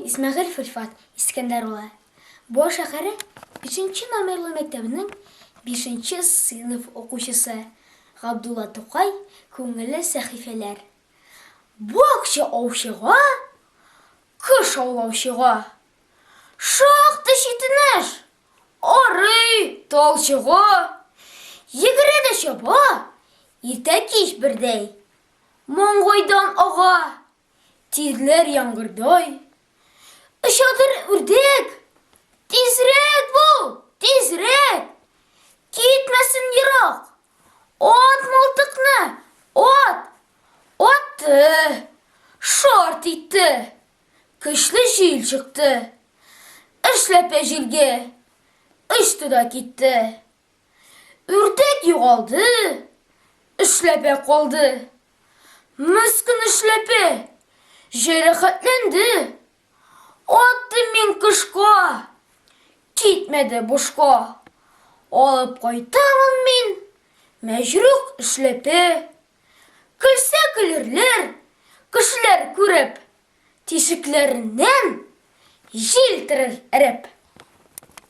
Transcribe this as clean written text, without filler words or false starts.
Исмәгыйлев Илфат Искәндәр улы. Буа шәһәре бишенче номерлы мәктәбенең бишенче сыйныф укучысы. Габдулла Тукай Күңелле сәхифәләр. Бу акча аучыга, кош аулаучыга. Шактый читен эш, арый, талчыга. Йөгерә дә чаба, иртә-кич бердәй. Маңгайдан ага, тирләр яңгырдай. Очадыр үрдәк, тизрәк бул, тизрәк! Китмәсен ерак! Ат мылтыкны, ат! Атты! Шарт итте! Көчле җил чыкты. Эшләпә җилгә очты да китте. Үрдәк югалды, эшләпә калды. Мескен эшләпә җәрәхәтләнде. Аттым мин кышка, китмәде бушка. Алып кайтамын мин мәҗрух эшләпә. Көлсә көлерләр, кешеләр күреп, тишекләреннән җил торыр эреп.